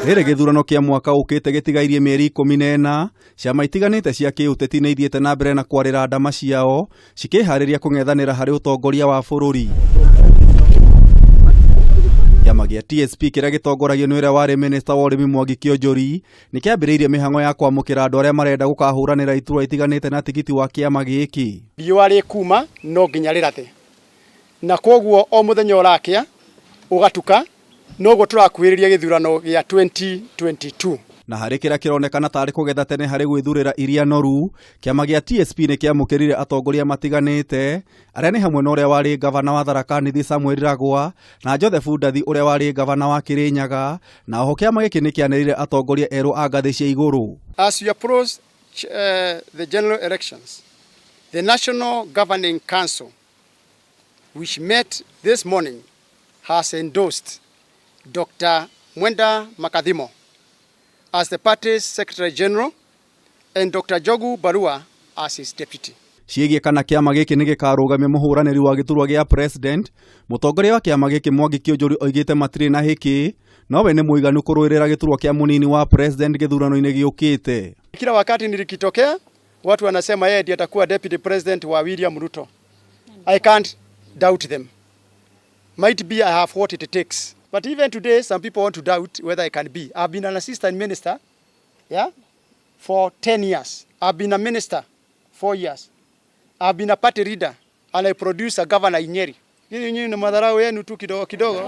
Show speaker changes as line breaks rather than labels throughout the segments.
Rĩrĩ gĩthurano kĩa mwaka ũkĩte gĩtigairie mĩeri 14, ciama itiganĩte cia kĩũteti nĩ ithiĩte na mbere na kwarĩra ndama ciao cikĩharĩria kũng'ethanĩra harĩ ũtongoria wa bũrũri. Kĩama gĩa TSP kĩrĩa gĩtongoragio nĩ ũrĩa warĩ minista wa ũrĩmi Mwangi Kĩonjori nĩ kĩambĩrĩirie mĩhang'o ya kwamũkĩra andũ arĩa marenda gũkahũranĩra iturwa itiganĩte na tigiti wa kĩama gĩkĩ.
Riũa rĩkuma no nginya rĩrathe, na kwoguo o mũthenya ũrakĩa ũgatuka noguo tũrakuhĩrĩria gĩthurano gĩa 2022.
Na harĩ kĩrĩa kĩronekana tarĩ kũgetha tene harĩ gwĩthurĩra iria noru, kĩama gĩa TSP nĩ kĩamũkĩrire atongoria matiganĩte arĩa nĩ hamwe na ũrĩa warĩ ngavana wa Tharaka Nithi Samuel Ragwa na Joseph Ndathi ũrĩa warĩ ngavana wa Kirinyaga, na oho kĩama gĩkĩ nĩ kĩanĩrĩire atongoria erũ a ngathĩ cia igũrũ.
As we approach the general elections, the National Governing Council, which met this morning, has endorsed Dr. Mwenda Makathimo as the party's Secretary General and Dr. Jogu Barua as his deputy.
Ciĩgiĩ kana kĩama gĩkĩ nĩ gĩkarũgamia mũhũranĩri wa gĩturwa gĩa president, mũtongoria wa kĩama gĩkĩ Mwangi Kĩonjori oigĩte matirĩ na hĩkĩ, nowe nĩ mũiganu kũrũĩrĩra gĩturwa kĩa mũnini wa president gĩthurano-inĩ gĩũkĩte.
Kila wakati nilikitokea watu wanasema yeye ndiye atakuwa deputy president wa William Ruto. I can't doubt them. Might be I have what it takes. But even today some people want to doubt whether I can be. I've been an assistant minister, yeah, for 10 years. I've been a minister 4 years. I've been a party leader and I produce a governor in Nyeri. Hili nyinyi ni madharau yenu tu kidogo kidogo.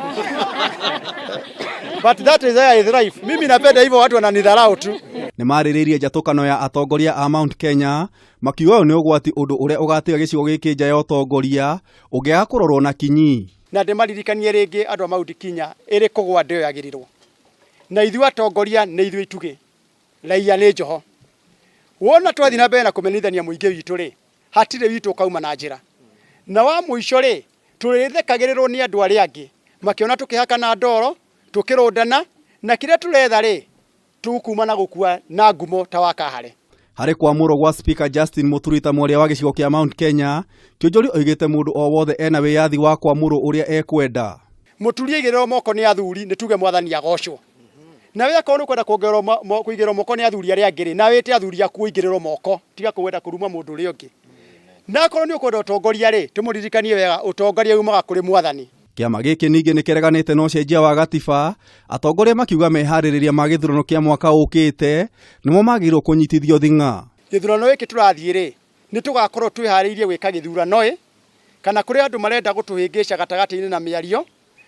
But that is where I thrive. Mimi napenda hivyo watu wananidharau tu.
Nĩ marĩrĩirie njatũkano ya atongoria a Mount Kenya makiuga ũyũ nĩ ũgwati ũndũ ũrĩa ũgatiga gĩcigo gĩkĩ nja ya ũtongoria ũngĩaga kũrorwo na kinyi.
Na ndĩmaririkanie rĩngĩ andũ a Mount Kenya ĩrĩ kũgwa ndĩoyagĩrĩrwo. Na ithuĩ atongoria nĩ ithuĩ itugĩ. Raia nĩ njoho. Wona twathiĩ na mbere na kũmenithania mũingĩ witũ rĩ, hatirĩ witũ ũkauma na njĩra. Na wa mũico rĩ, tũrĩthekagĩrĩrwo nĩ andũ arĩa angĩ makĩona tũkĩhakana ndoro, tũkĩrũndana, na kĩrĩa tũretha rĩ, tũkuma na gũkua na ngumo ta wa Kahare.
Harĩ kwamũrwo gwa Speaker Justin Muturi ta mwaria wa gĩcigo kĩa Mount Kenya, Kĩonjori oigĩte mũndũ o wothe ena wĩyathi wa kwamũrwo ũrĩa ekwenda.
Muturi aigĩrĩrwo moko nĩ athuri nĩ tuge mwathani agocwo. Nawe akorwo nĩ ũkwenda kũigĩrĩrwo moko nĩ athuri arĩa angĩ rĩ, nawe wĩte athuri aku ũigĩrĩrwo moko, tiga kwenda kũruma mũndũ ũrĩa ũngĩ. Na akorwo nĩ ũkwenda ũtongoria rĩ, tũmũririkanie wega ũtongoria umaga kũrĩ mwathani.
Kĩama gĩkĩ ningĩ nĩ kĩreganĩte na ũcenjia wa gatiba, atongoria makiuga meharĩrĩria ma gĩthurano kĩa mwaka ũkĩte nĩmo magĩrĩirwo kũnyitithio thing'a.
Gĩthurano gĩkĩ tũrathiĩ rĩ, nĩ tũgakorwo twĩharĩirie gwĩka gĩthurano ĩ, kana kũrĩ andũ marenda gũtũhĩngĩca gatagatĩ-inĩ na mĩario,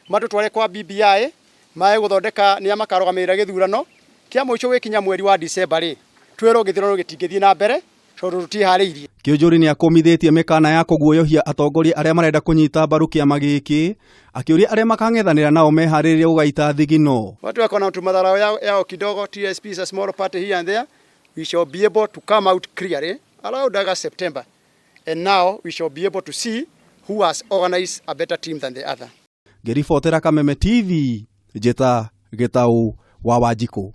matũtware kwa BBI, mae gũthondeka nĩa makarũgamĩrĩra gĩthurano, kĩa mũico gĩkinya mweri wa December rĩ, twĩrwo gĩthurano gĩtingĩthiĩ na mbere tondũ tũtiharĩirie.
Kĩonjori nĩ akũmithĩtie mĩkana ya kũguoyohia atongoria arĩa marenda kũnyita mbaru kĩama gĩkĩ, akĩũria arĩa makang'ethanĩra nao meharĩrĩrie gũgaita thigino.
Watu wako na tumadharau yao kidogo, TSP is a small party here and there. We shall be able to come out clearly around August, September. And now we shall be able to see who has organized a better team than the other.
Ngĩribotera Kameme TV, Njĩta Gĩtaũ wa Wanjikũ.